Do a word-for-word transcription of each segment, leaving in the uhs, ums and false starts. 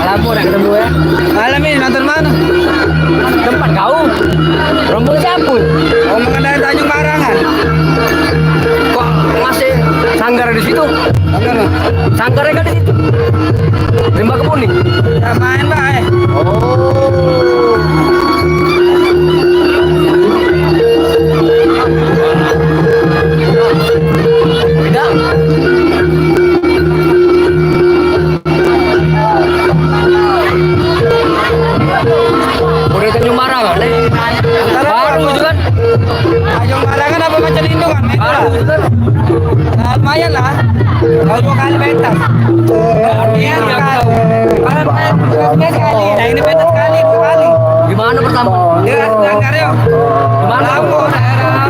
Lamo dak ketemu ya. Malam ini nonton mano? Tempat kau. Rombongan siapo? Rombongan dari Tanjung Marangan. Kok masih sanggar di situ? Sanggar. Sanggar kan di situ. Rimba Kebun ni. Ya, main bae. Oh. Beda. Udah Tanjung Marangan, eh. Baru itu kan. Tanjung Marangan apa Macalindung kan? Baru itu kan. Nah, lumayan lah. Kalau dua kali pentas. Iya, sekali. Nah, ini pentas sekali, dua kali. Gimana pertama? Dia Sanggar ya. Gimana? Lamo daerah.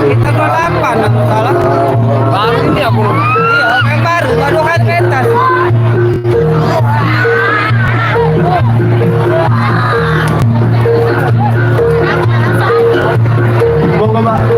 Kita dua delapan, kalau salah. Baru ini aku. Iya, yang baru, baru kali pentas. Monggo, Pak.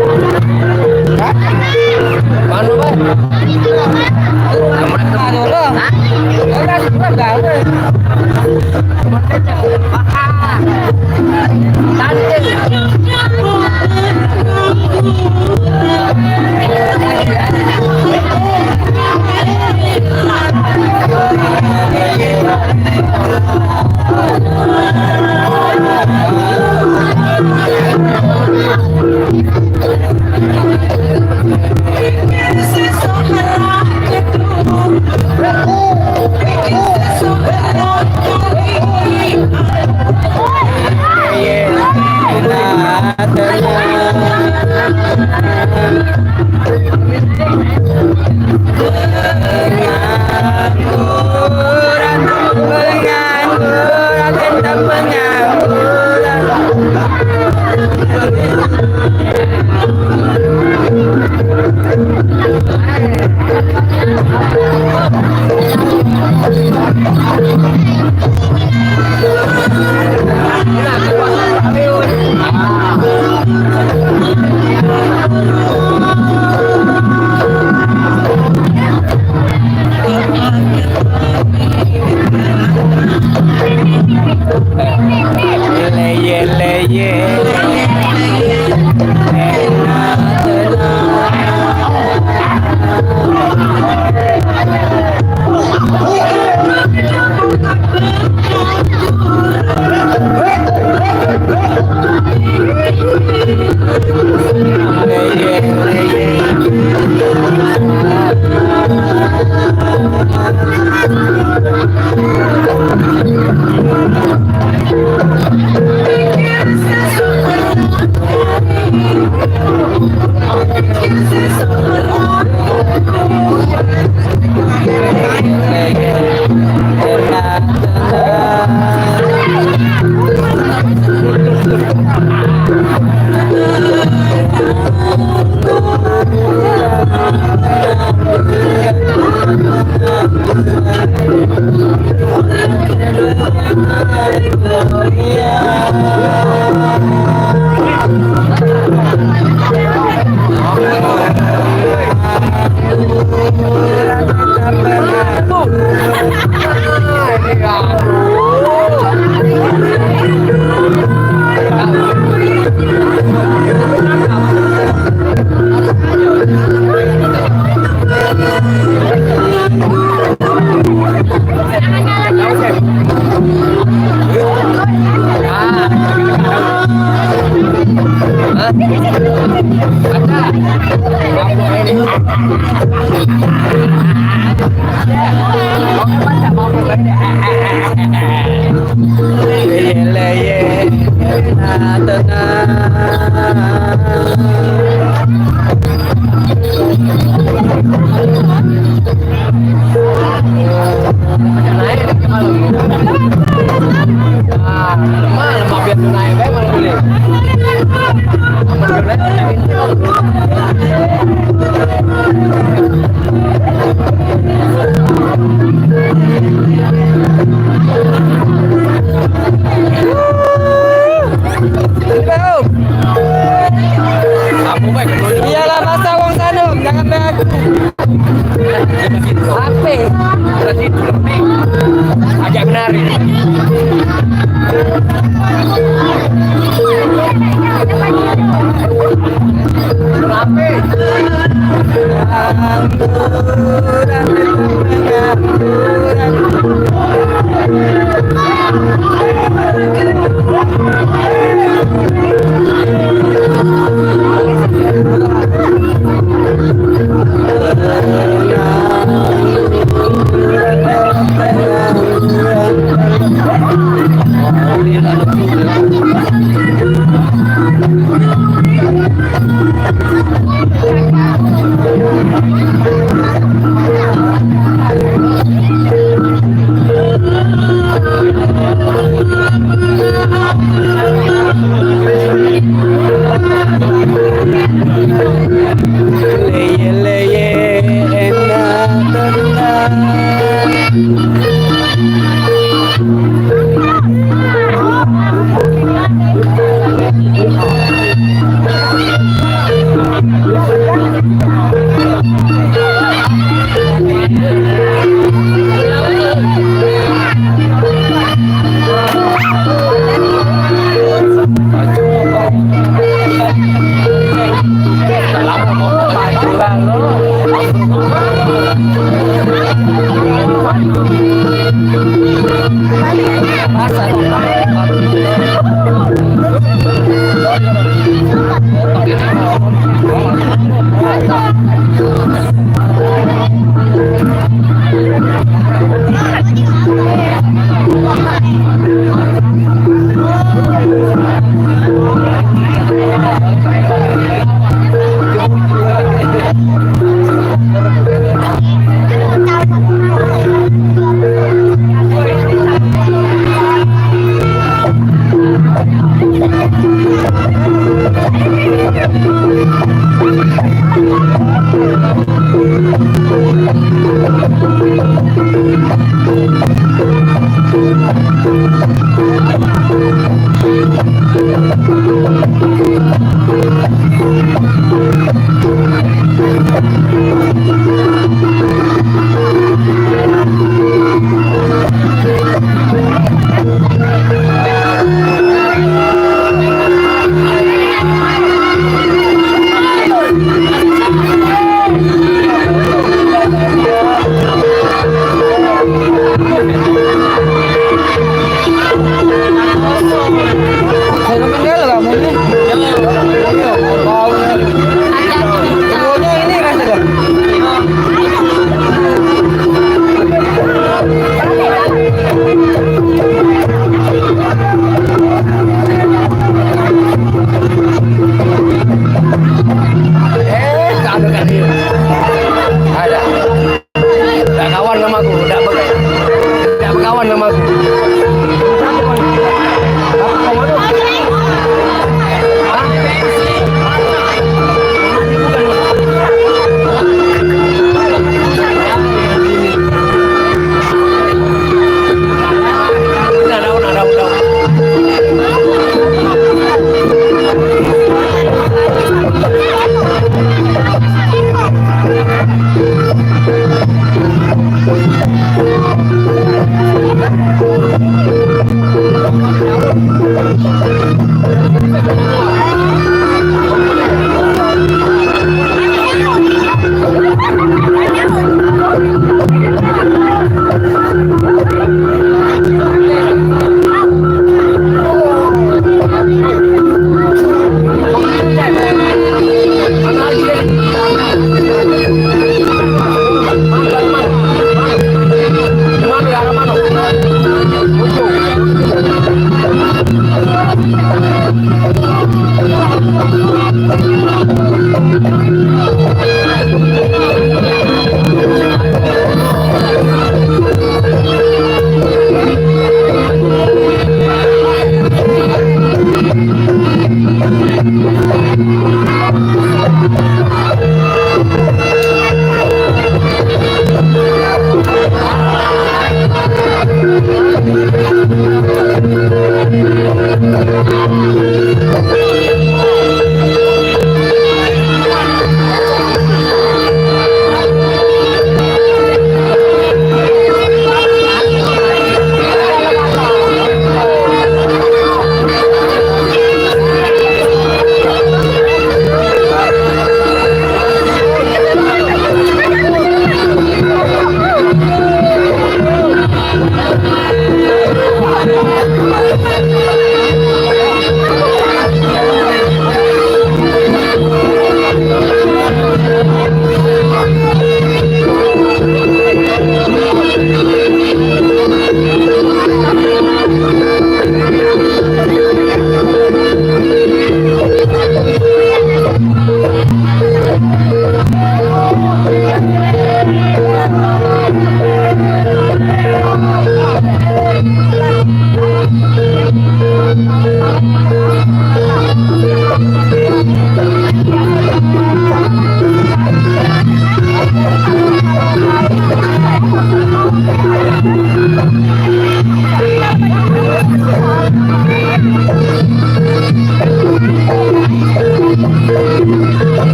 Iyalah, masa wong sano, jangan bae aku. Ape? Ajak menari. Ape? Saya meninggal kamu ni. Babi, babi, babi.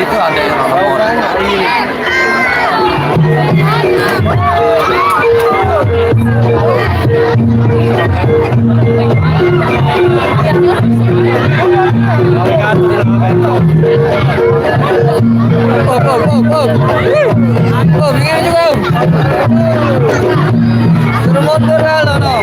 Itu ada yang orang. Om, om, om, om. Om, ingat juga, om. Suruh mundur lah, lo, no.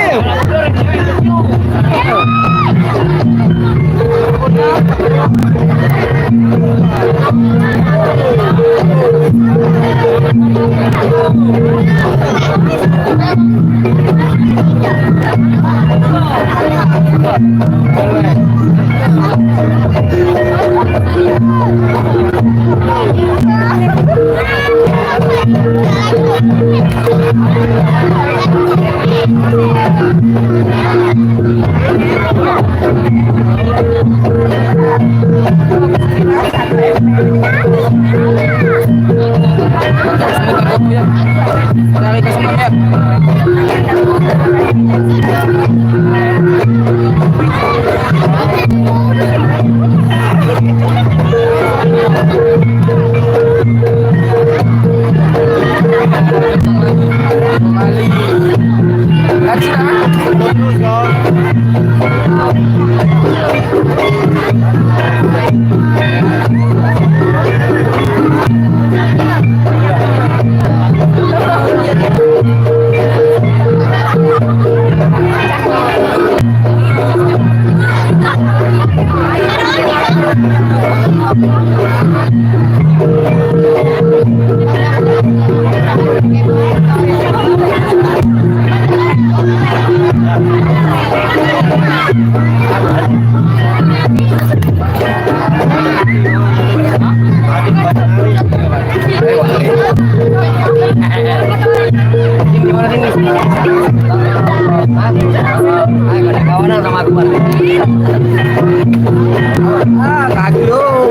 Ah, kaki, oh.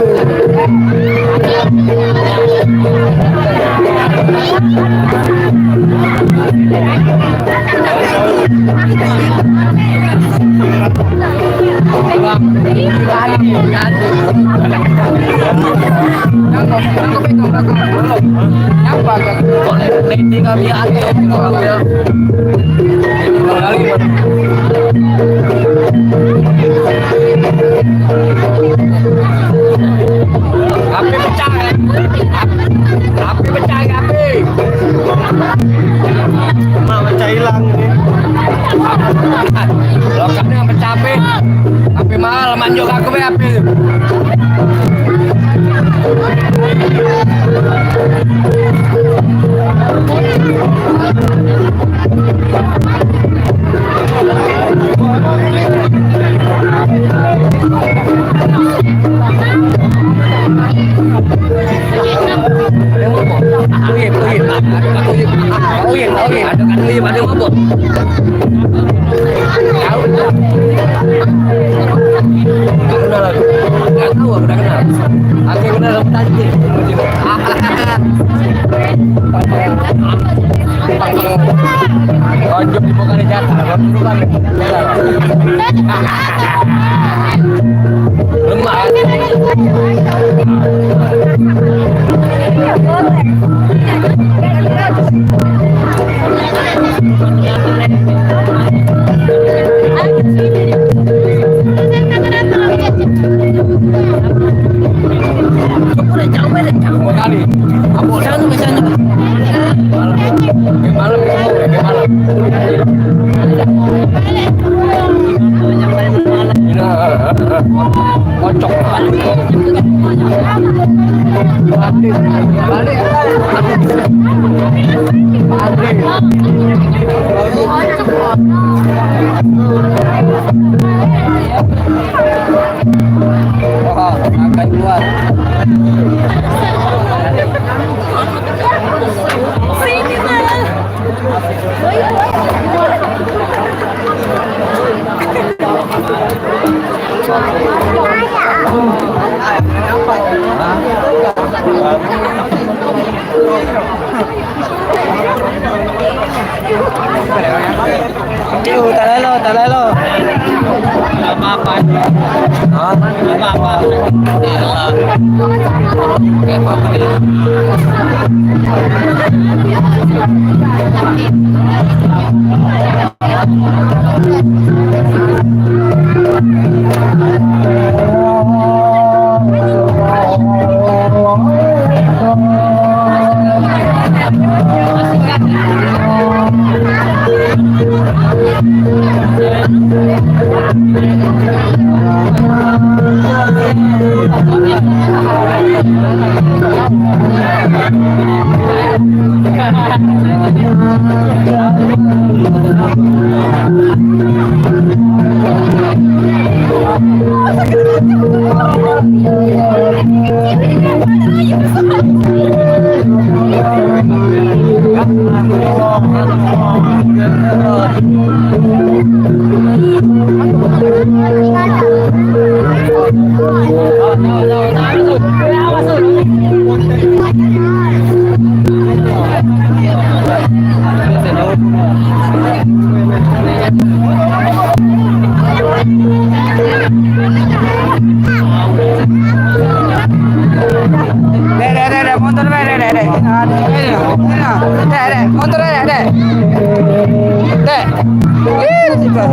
Api pecah, eh. Api pecah, api. Mak pecah hilang ni. Lokatnya pecah api. Api mahal, manjuk aku be api. Aku dah kenal aku. Aku kenal aku tadi. Tonjok di muka dia jatuh. Lemak. Dua kali. Apa? Sana, sana. Malam, malam, malam. Kocok. Balik, balik. Balik. Wah, makan luar. Sini, Bang. Yo, tak lelo, tak lelo. Apa-apa. Hah? Apa-apa. Dek, dek, dek, dek, motor, dek, dek, dek, dek. Dek, dek, motor, dek, dek. Dek. Ih, situ.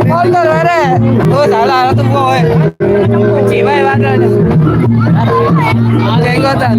Motor, dek. Oh, salah, tu gua, eh. Kunci bae badan. Jenggotan.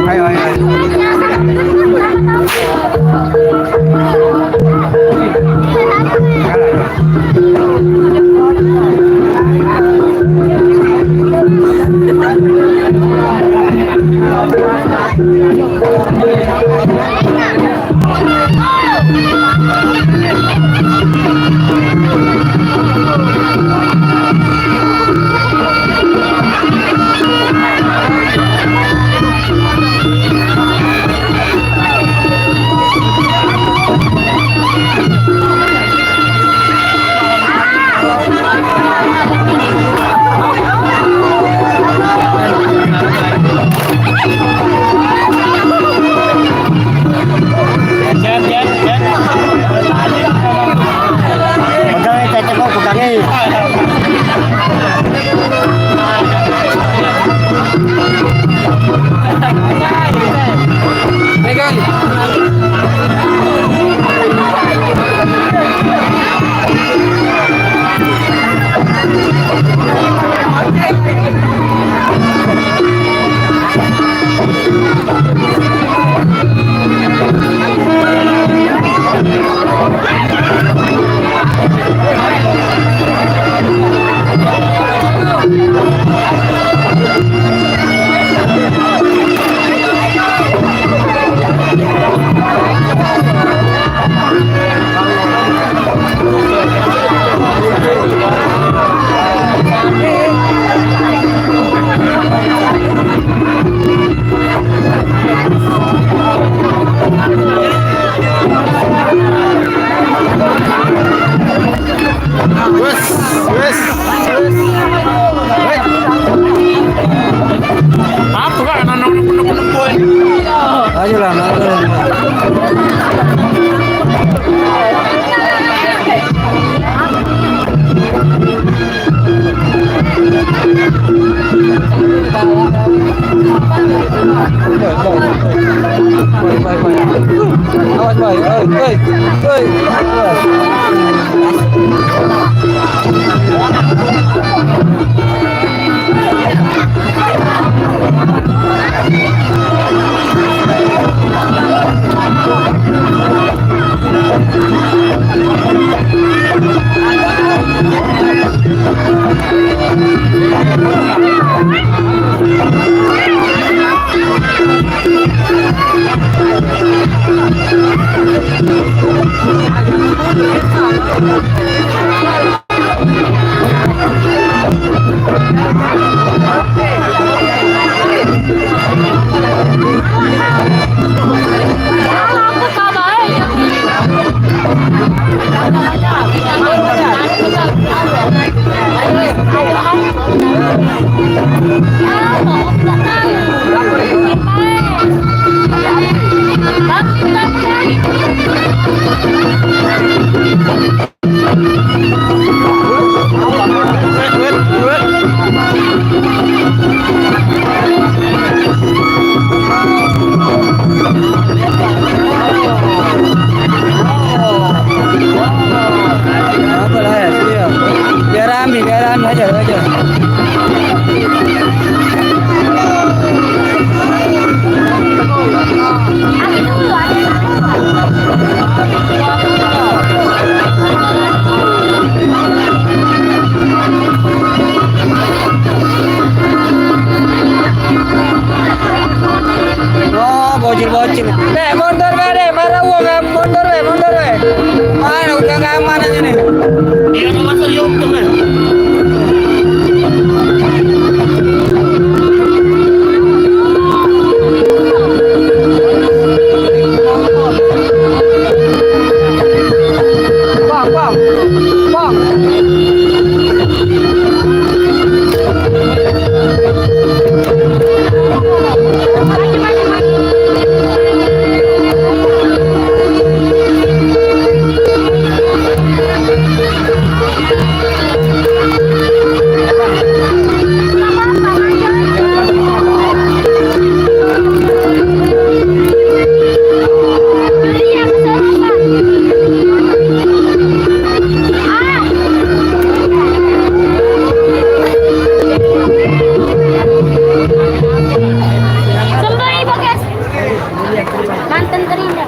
Ayo, ayo, ayo. Pegang ni, cecek kau, pegang ni. Pegang. Wes, wes, wes. Hei. Apa kan anak-anak penepuk-penepuk, eh? Ayolah, anak-anak. Awas, boy. Oi, oi, oi. Biar rame, biar rame aja, aja. Oh, bocil-bocil. Dek, mundur, Dek, Dek. Marah wong, mundur, Dek, mundur, Dek. Mana udah keamanan ini? Iya, mau masuk YouTube, Dek. Bang, bang, bang. Mantan terindah.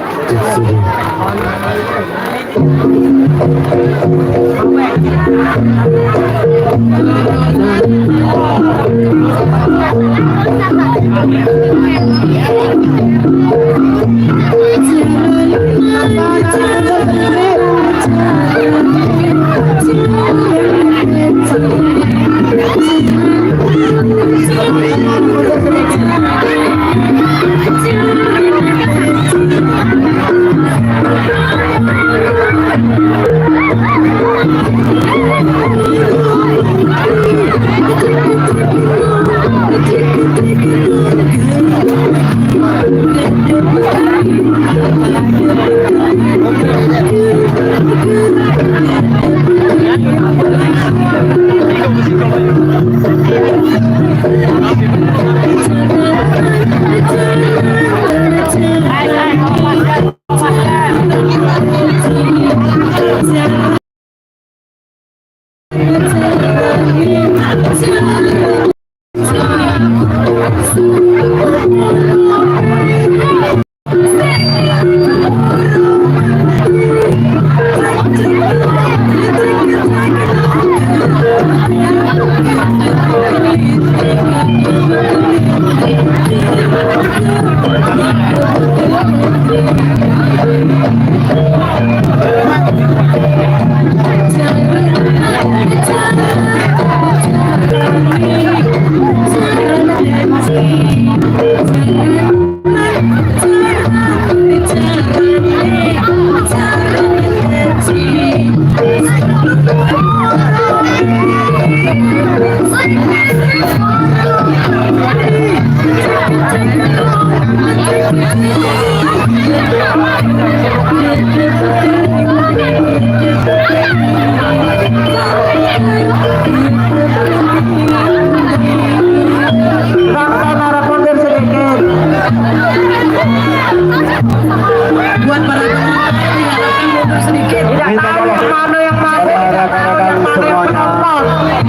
Buat para penonton, diharapkan mundur sedikit. Minta tolong kepada rekan-rekan semuanya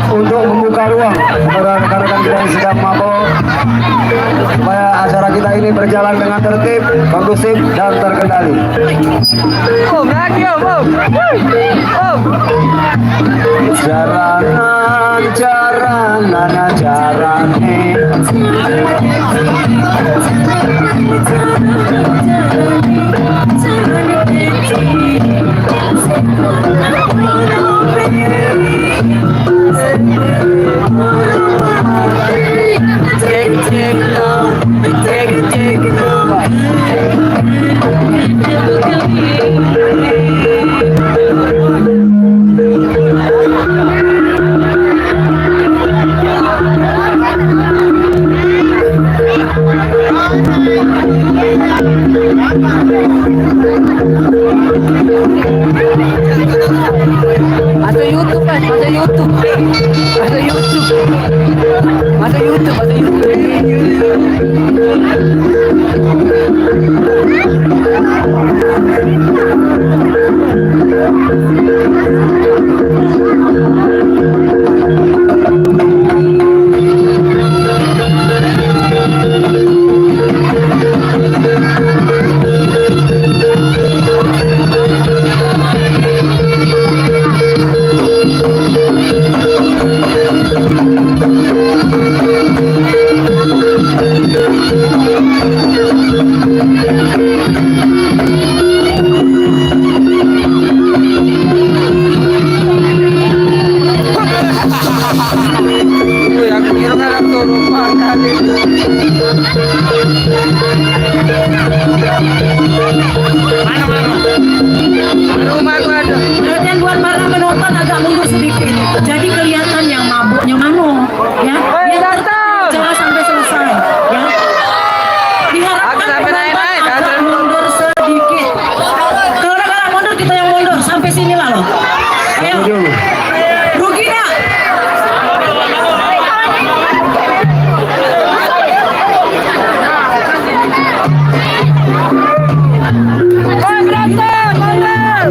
untuk membuka ruang kepada rekan-rekan kita yang sedang mabok, supaya acara kita ini berjalan dengan tertib, kondusif, dan terkendali. Om, lagi, Om, Om. Om. Jaranan, jaranan, jarane. Masuk YouTube, kan? Masuk YouTube. Masuk YouTube. Masuk YouTube, masuk YouTube. Wih, aku kira kan aku turun tadi. Mana, mana? Rumah aku ada. Perhatian buat para penonton, agak mundur sedikit. Jadi kelihatan yang mabuknya mano. Ya, biar tetap acara sampai selesai, ya. Diharapkan penonton agak mundur sedikit. Kalau udah galak mundur, kita yang mundur sampai sini lah, loh. Ayo. Rugi dah. Woi, berantem, berantem.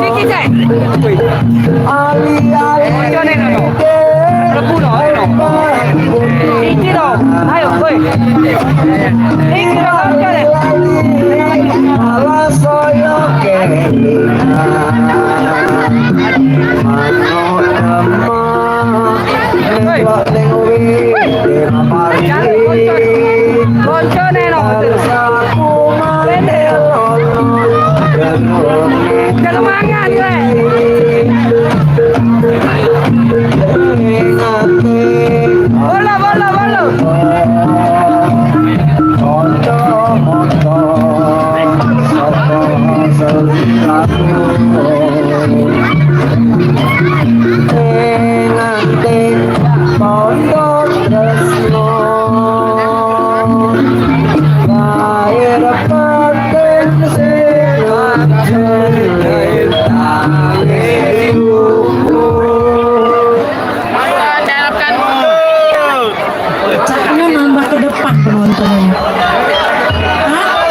Sikit, Cai. Woi. Ojo ni, no, no. Lebu, no, ayo, no. Sikit, no. Ayo, woi. Sikit, no, ojo ni. Woi. Jangan, ojo. Kene no, tu. Pendek. Jangan mangan, gue. Bola, bola, bola. Caknya nambah ke depan penontonnya. Hah?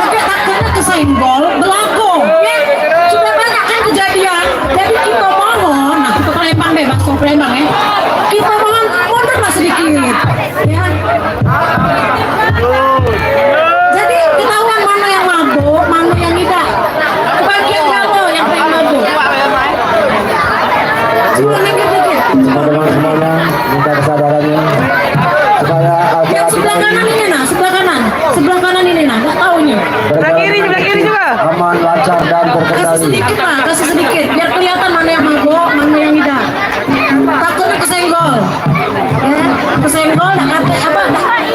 Agak takutnya kesenggol, belaku. Ya, sudah banyak kan kejadian. Jadi kita mohon, nah, kita Palembang deh, bakso Palembang ya. Kita mohon mundurlah sedikit. Ya. Jadi ketahuan mana yang mabuk, mana yang tidak. Kebagian kamu yang paling mabuk. Suruh minggir dikit. Teman-teman semuanya, minta kesabarannya supaya acara kita ini, nah, sebelah kanan, sebelah kanan ini, nah, nggak tahu nih. Sebelah kiri, sebelah kiri juga. Aman, lancar dan terkendali. Kasih sedikit, Pak, kasih sedikit, biar kelihatan mana yang mabuk, mana yang tidak. Takutnya kesenggol. Ya, kesenggol, nak kata apa?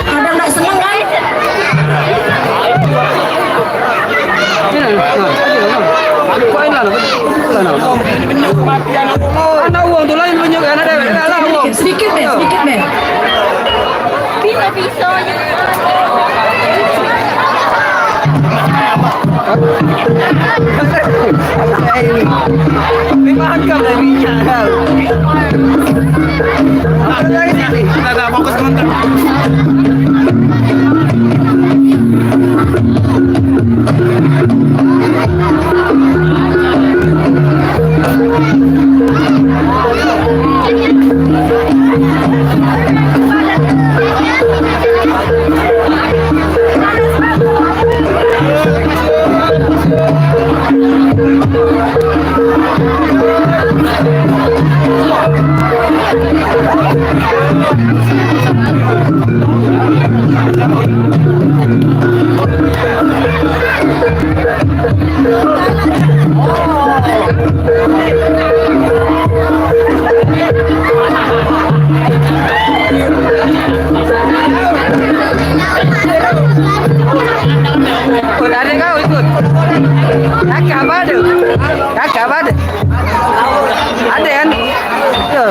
Kadang nggak seneng kan? Anak uang tu lain banyak anak dewek. Alah, uang. Sedikit deh, sedikit deh. Bisa-bisa aja. Terima kasih dari minyak kau. Apa lagi sini? Kita tak fokus konten. Ikut, ada kau ikut. Kakak apa tu? Kakak apa tu? Ada kan? Yo.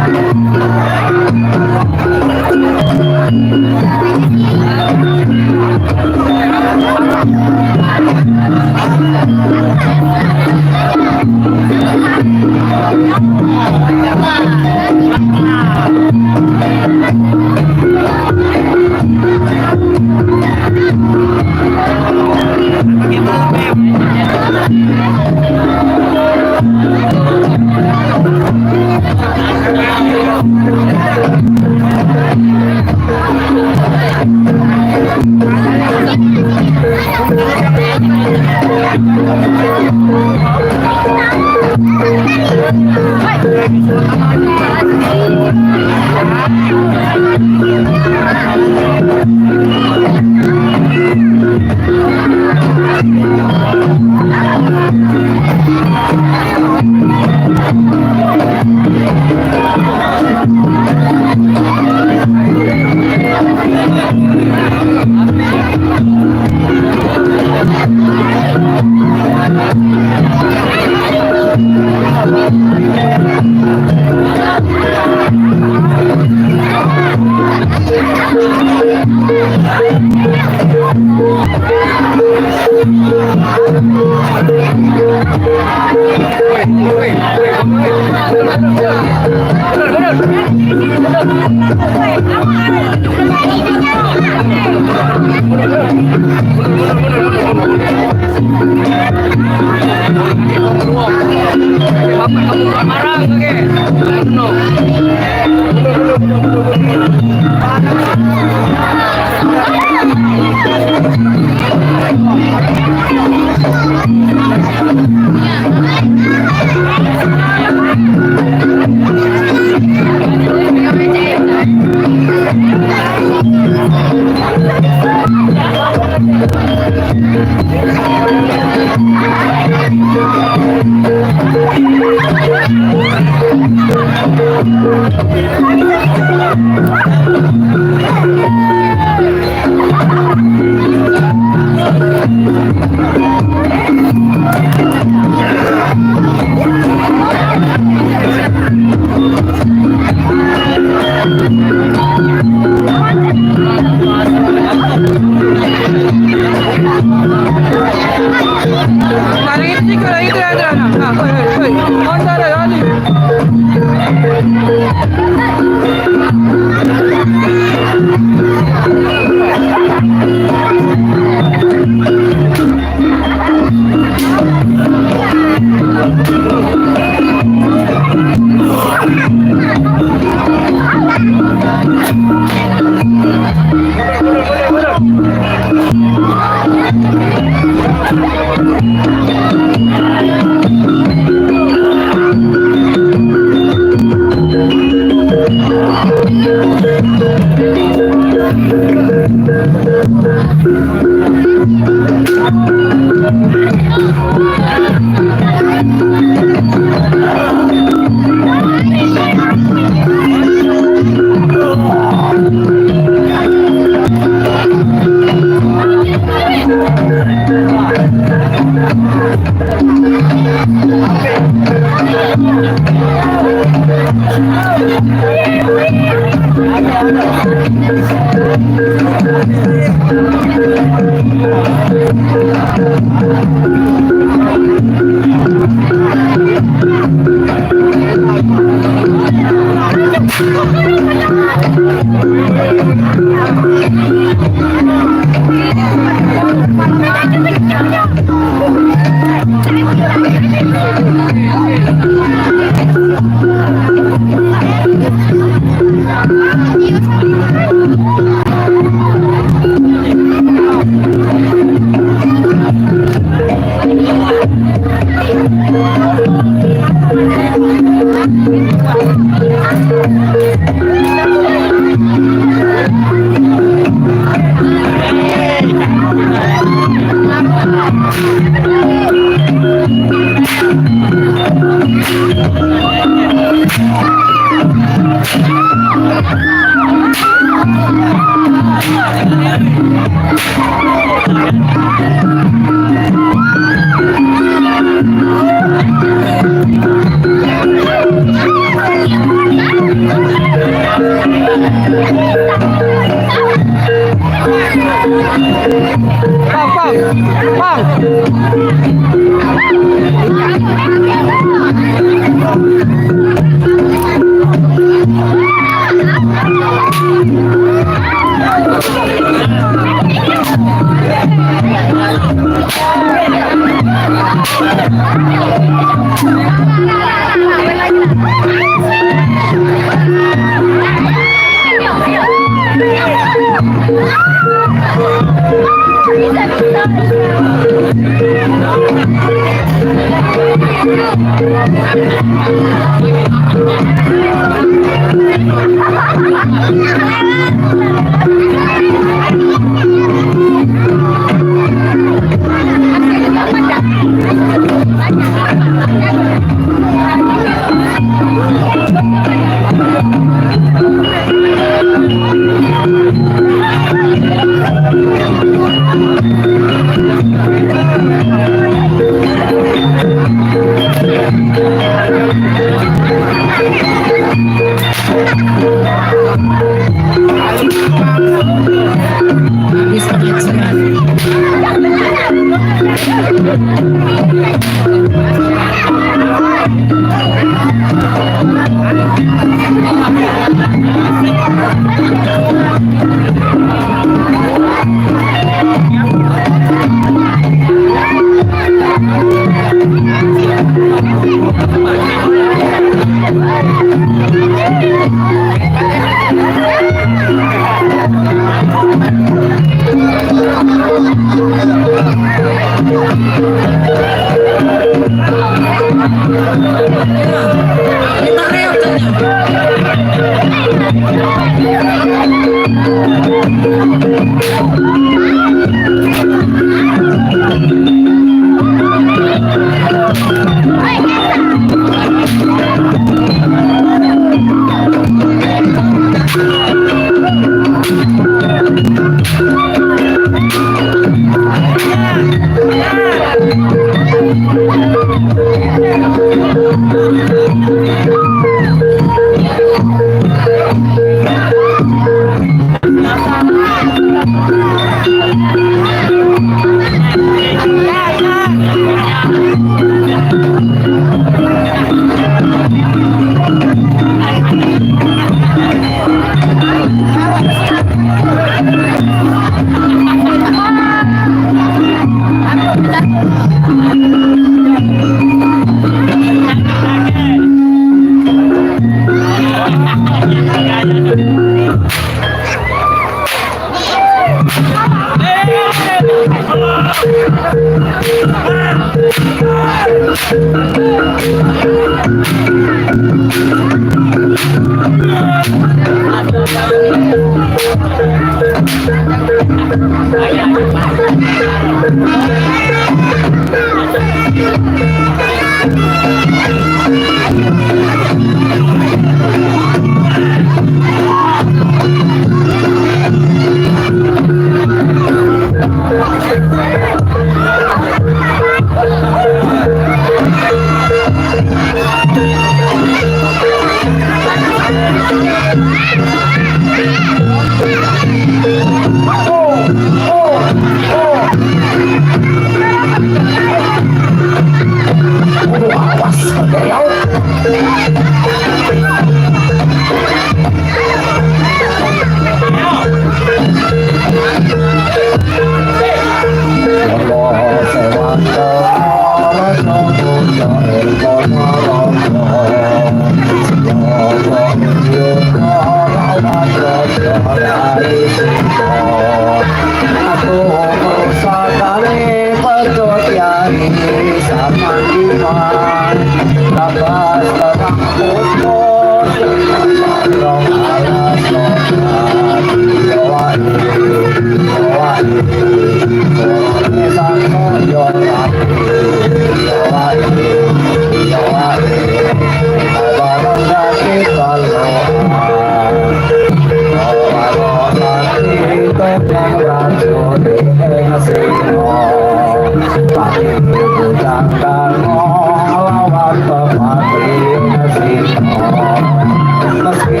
Meski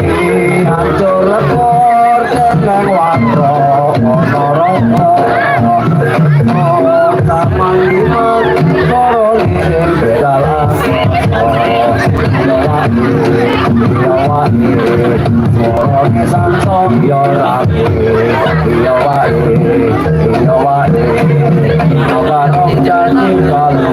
hancur lebur dengan warna, ono rokok, taman lima, koroni dalam. Koroni samsong yo rapi, yo baik. Iyo wae, abang janji kalu.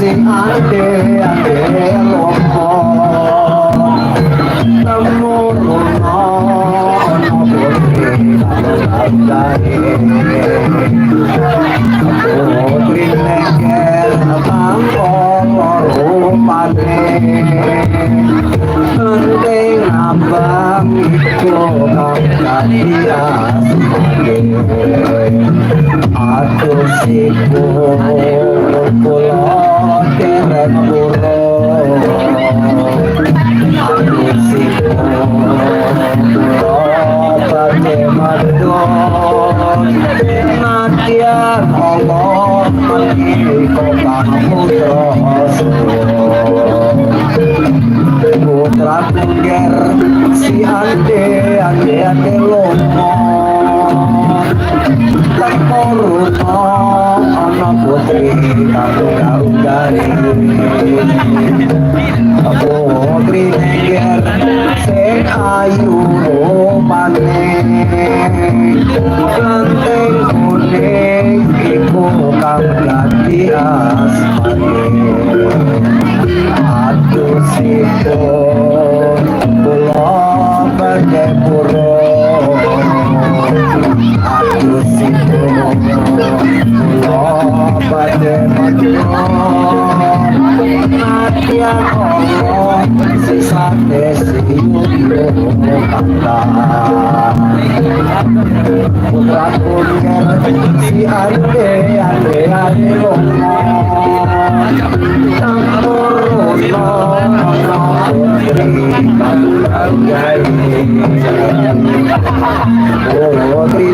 Ade, ade, lomo. Temurun ana putri kang gagah. Putri Nengger tampan rupane. Penting abang iku kang dadi asmane. Aduh siku kula dereng burung. Aduh siku kula pate madon. Nadyan Allah mendiko kamu terus. Putra Tengger si ande, ande, ande lomo. Temurun ana putri kang gagah. Putri Nengger sing ayu rupane. Ganteng kuning iku kang dadi asmane. Aduh situ kula pade burung. Aduh situ kula pade madon. Nadyan Allah sisane siyu kata. Putra Tengger si ande, ande, ande lomo. Temurun ana putri kang gagah. Putri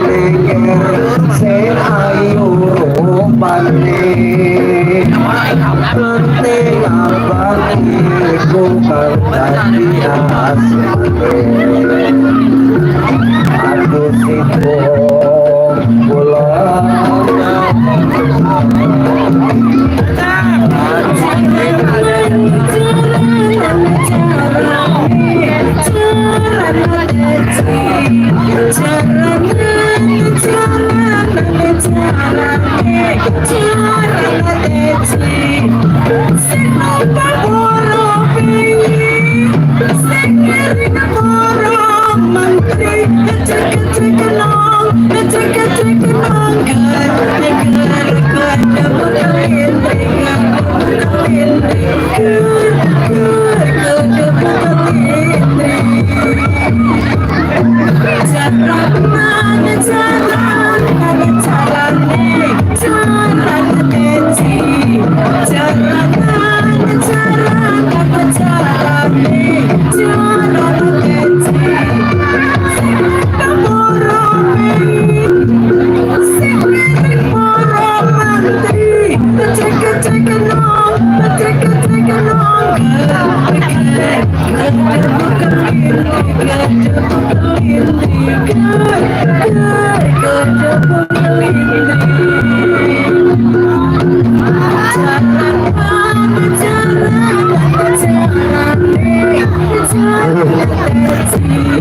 Tengger sing ayu rupane. Penting abang iku kang dadi asmane. Aduh situ kula.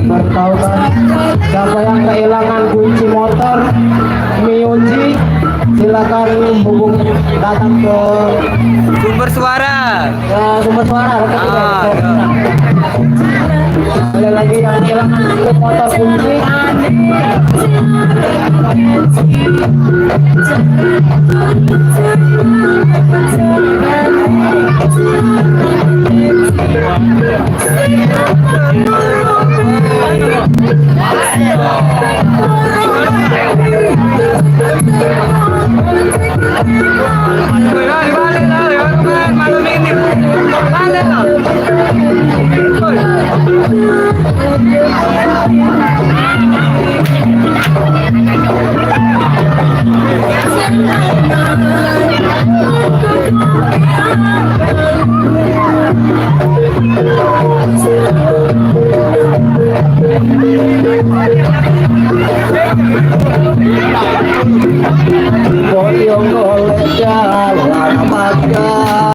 Bertautan, siapa yang kehilangan kunci motor, Mioji, silakan hubung datang ke Sumber Suara. Ya, Sumber Suara, dekat. Ah, ya. Ada lagi yang hilang motor kunci. Boyong oleh jalan pagar.